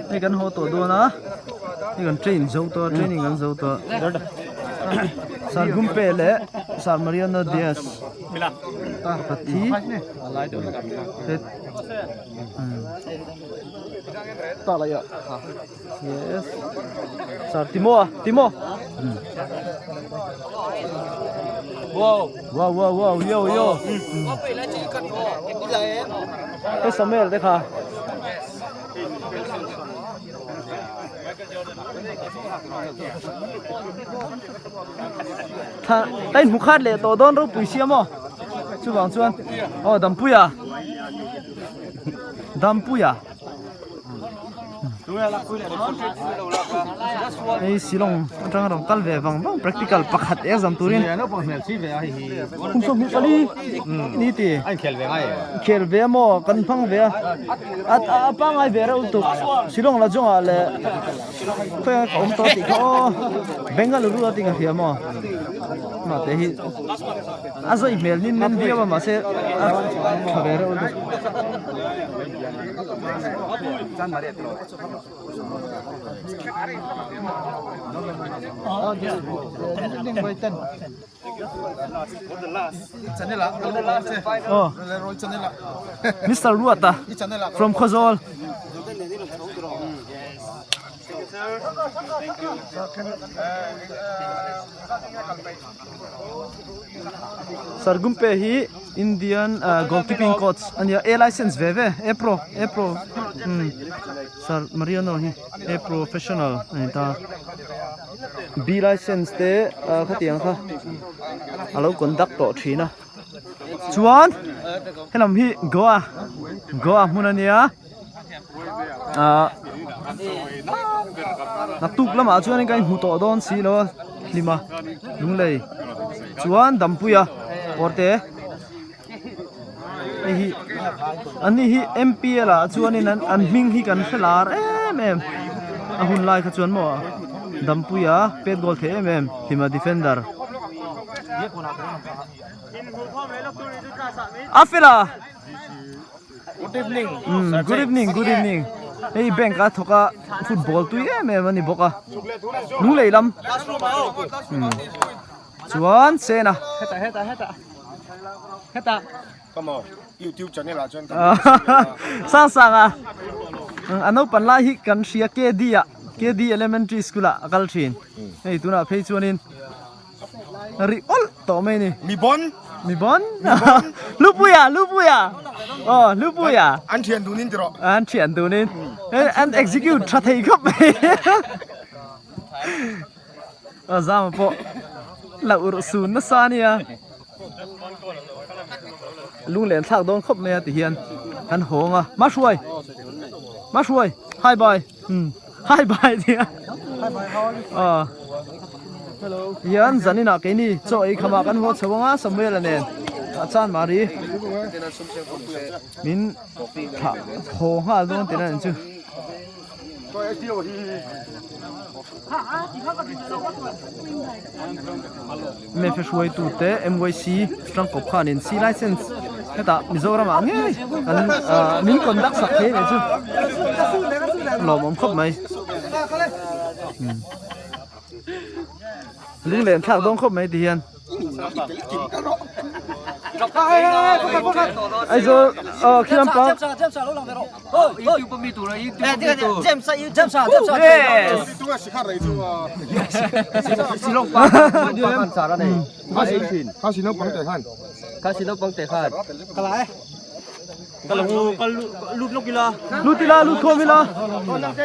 Hei kan haw tawh dawn a hei kan train zo tawh a training kan zo tawh Sir Gumpe leh Sir Mariano Diaz pakhat hi Yes. Sir Timo ah, Timo. Wow. Wow wow wow yo yo. Cái Samuel đấy kha. Tha tay hmu khat leh tawh dawn ropui sia maw chuvang chuan aw Dampuia Dampuia Hei Shillong atanga rawn kal ve vang vang practical pakhat exam turin kum 24 ni ti khel ve maw kan hmang ve a a pangngai ve reuh lutuk Shillong la zawngah leh khawiah ka awm tawh tih kha aw Bengaluru a tih ka hria maw mahte hi a zawi hmel nin nen viau a mahse a tha ve reuh lutuk. Mister Ruata from Khawzawl. Sargumpe hi Indian goalkeeping coach a nia A license ve ve A pro A pro umm Sir Mariano hi A professional a ni ta B license te ah khatiang kha a lo conduct tawh thin a chuan helam hi Goa Goa hmun a nia. ah naktuk lamah chuan ka inhmu tawh dawn si lo a hlima lunglei chuan dampuia kawrte hei hi an ni hi M_P_L ah chuanin an an hming hi kan hre lar em em a hun lai kha chuan maw dampuia pet goal thei em em hlima defender a fel a. Good evening. Mm, good evening, good evening. Hei bank a thawk a football tui em em ani bawk a. Lunglei lam. Mm. Chuan Sena. Heta heta heta. Heta. Come on. YouTube channel ah chuan Sang sang a. A naupan lai hi kan hria KD ah KD Elementary School ah a kal thin. Hei tunah phei chuanin Ri awlh tawh mai ni. Mi bon. Mi bon. Lupuia, Lupuia. Oh, Lupuia. An thian dunin ti rawh. An thian dunin. An execute tha thei khawp mai. A zama pawh la urh sun nasa ania. Lunglen thlak dawn khawp mai a ti hian kan hawng a. Mahruai. Mahruai. Hi bye. Hi bye tia. Aw. Hian zanin ah keini chaw ei khamah kan haw chho anga Samuel a nen a chan mari min thlah haw nghal dawn tih na ni chu. Mfa hruaitu te MYC tangkawp khanin C license hetah Mizoram ah ngei an min conduct sak thei leh chu lawmawm khawp mai lunglen thlak dawn khawp mai ti hian. Aizawl aw khi lampang Lut ila lut khawm ila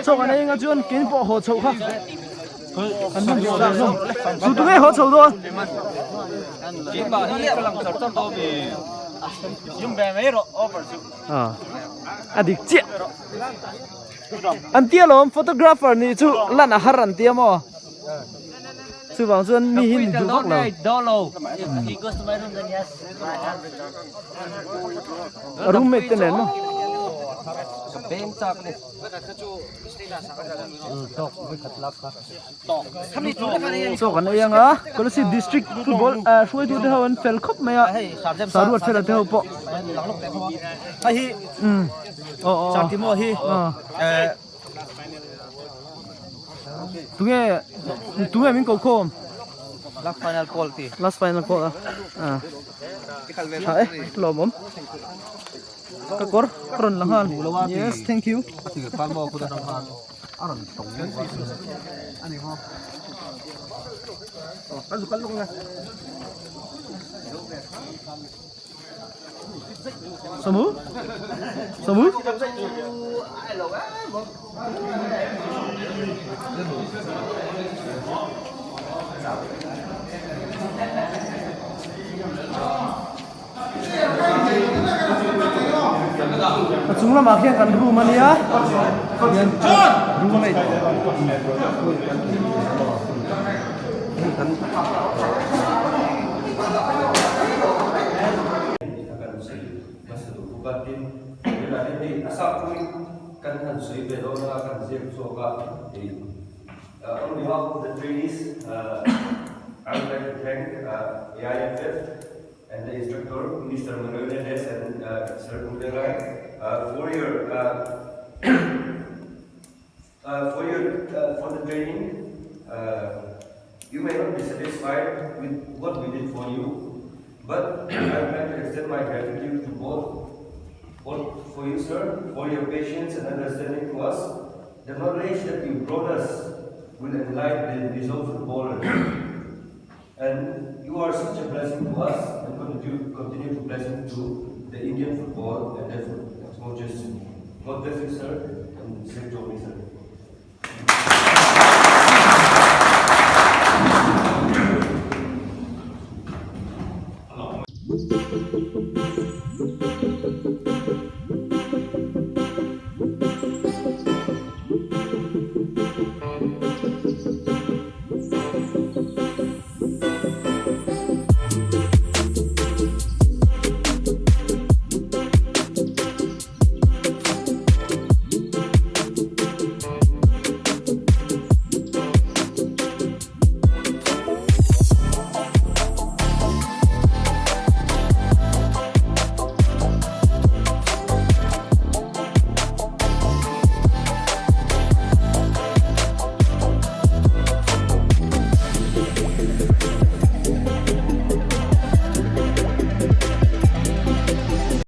chawk an ei anga chuan keini pawh haw chhoh kha an hman zawh ve hlawm chu tu nge haw chho dawn a dik chiah an tia lawm photographer nih chu lan a har an tia maw chuvang chuan mi hi ni duh vak lo roommate te nen maw. Beng chak ni. Chaw kan ei anga Kolasib District Football hruaitu te ho an fel khawp mai a Saruat fela te ho pawh umm tunge tunge min ko khawm Last final call ti last final call a tha e lawmawm. Ka kawr ka rawn la nghal yes thank you Samu Samu A chung lamah khian kan room a nia roommate On behalf of the trainees, I would like to thank AIFF and the instructor, Mr. Manuel Mendes and uh, Sir Kunderai, uh, for your uh, uh, for your uh, for the training. Uh, you may not be satisfied with what we did for you, but I would like to extend my gratitude to both, both for you, sir, for your patience and understanding to us. The knowledge that you brought us will enlighten the Mizo footballers. And you are such a blessing to us and continue, continue to blessing to the Indian football and the coaches. God bless you, sir, and safe journey, sir.